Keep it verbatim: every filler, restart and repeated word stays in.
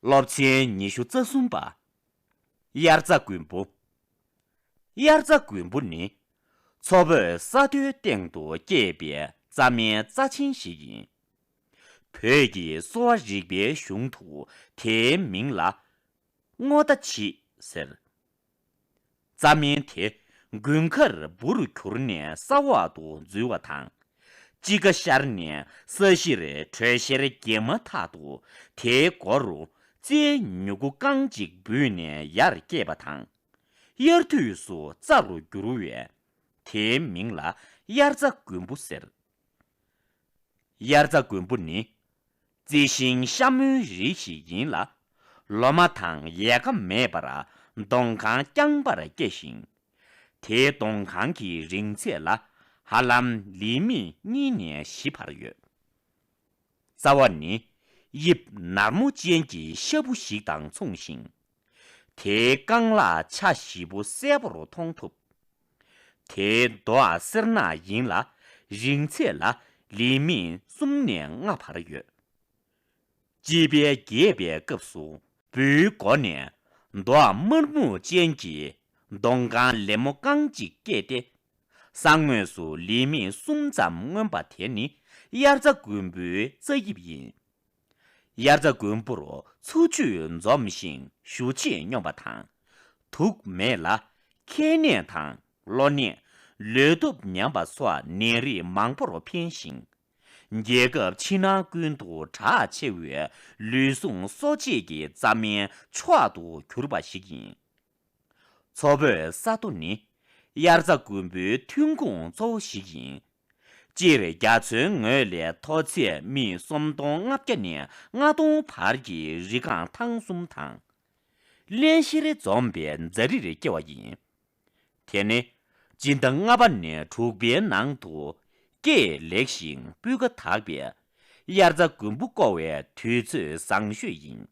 སློབ་ཚན་ཉི་ཤུ་རྩ་གསུམ་པ། དབྱར་རྩྭ་དགུན་འབུ། དབྱར་རྩྭ་དགུན་འབུ་ནི། མཚོ་བོད་ས་མཐོའི་སྟེང་དུ་སྐྱེས་པའི་རྩྭ་སྨན་རྩ་ཆེན་ཞིག་ཡིན། བོད་ཀྱི་གསོ་བ་རིག་པའི་གཞུང་དུ་དེའི་མིང་ལ་སྔོ་ཟླ་བྱེད་ཟེར། རྩྭ་སྨན་དེ་དགུན་ཁར་འབུར་གྱུར་ནས་ས་འོག་ཏུ་འཛུལ་བ་དང་། དཔྱིད་ཀ་ཤར་ནས་ས་གཞིར་དྲོད་གཤེར་རྒྱས་མ་ཐག་ཏུ་དེའི་མགོ་རུ་རྩྭའི་མྱུ་གུ་རྐང་གཅིག་འབུས་ནས་ཡར་སྐྱེས་པ་དང་། དབྱར་དུས་སུ་རྩྭ་རུ་འགྱུར་བས། དེའི་མིང་ལ་དབྱར་རྩྭ་དགུན་འབུ་ཟེར། དབྱར་རྩྭ་དགུན་འབུ་ནི། རྩི་ཤིང་ཤ་མོའི་རིགས་ཤིག་ཡིན་ལ། ལོ་མ་དང་ཡལ་ག་མེད་པར་གདོང་ཁང་རྐྱང་པར་སྐྱེ་ཞིང་། དེའི་གདོང་ཁང་གི་རིང་ཚད་ལ་ཧ་ལམ་ལི་མི་གཉིས་ནས་བཞི་བར་ཡོད། རྩ་བ་ནི་དབྱིབས་ནར་མོ་ཅན་གྱི་ཤ་བུ་ཞིག་དང་མཚུངས་ཤིང་། དེའི་རྐང་ལག་ཆ་བཞི་པོ་གསལ་པོར་མཐོང་ཐུབ། དེའི་མདོག་སེར་ནག་ཡིན་ལ། རིང་ཚད་ལ་ལི་མི་གསུམ་ནས་ལྔ་བར་ཡོད། དཔྱིད་དཔལ་རྒྱས་པའི་སྐབས་སུ་འབུའི་མགོ་ནས་མདོག་དམར་སྨུག་ཅན་གྱི་གདོང་ཁང་ལེབ་མོ་རྐང་གཅིག་སྐྱེས་ཏེ། ས་ངོས་སུ་ལི་མི་གསུམ་ཙམ་མངོན་པ་དེ་ནི་དབྱར་རྩྭ་དགུན་འབུའི་རྩྭ་དབྱིབས་ཡིན། དབྱར་རྩྭ་དགུན་འབུར་ཚུ་ཆུས་འཛོམས་ཤིང་ཞུ་ཆེས་སྙོམས་པ་དང་། དུག་མེད་ལ། ཁྱེར་ནད་དང་གློ་ནད། ལུས་སྟོབས་ཉམས་པ་སོགས་ནད་རིགས་མང་པོར་ཕན་ཞིང་། རྒྱལ་ཁབ་ཕྱི་ནང་ཀུན་ཏུ་གྲགས་ཆེ་བའི་ལུས་ཟུངས་གསོ་བྱེད་ཀྱི་རྩྭ་སྨན་མཆོག་ཏུ་གྱུར་པ་ཞིག་ཡིན། མཚོ་བོད་ས་མཐོ་ནི་དབྱར་རྩྭ་དགུན་འབུའི་ཐོན་ཁུངས་གཙོ་བོ་ཞིག་ཡིན། སྤྱིར་རྒྱ་མཚོའི་ངོས་ལས་མཐོ་ཚད་སྨི་སུམ་སྟོང་ལྔ་བརྒྱ་ནས་ལྔ་སྟོང་བར་གྱི་རི་སྒང་ཐང་གསུམ་དང་། རླན་གཤེར་འཛོམས་པའི་རྫ་རིར་སྐྱེ་བ་ཡིན། དེ་ནི་སྤྱི་ཟླ་ལྔ་པ་ནས་དྲུག་པའི་ནང་དུ་སྐྱེས་ལེགས་ཤིང་སྤུས་ཀ་དག་པས། དབྱར་རྩྭ་དགུན་འབུ་བརྐོ་བའི་དུས་ཚོད་བཟང་ཤོས་ཡིན།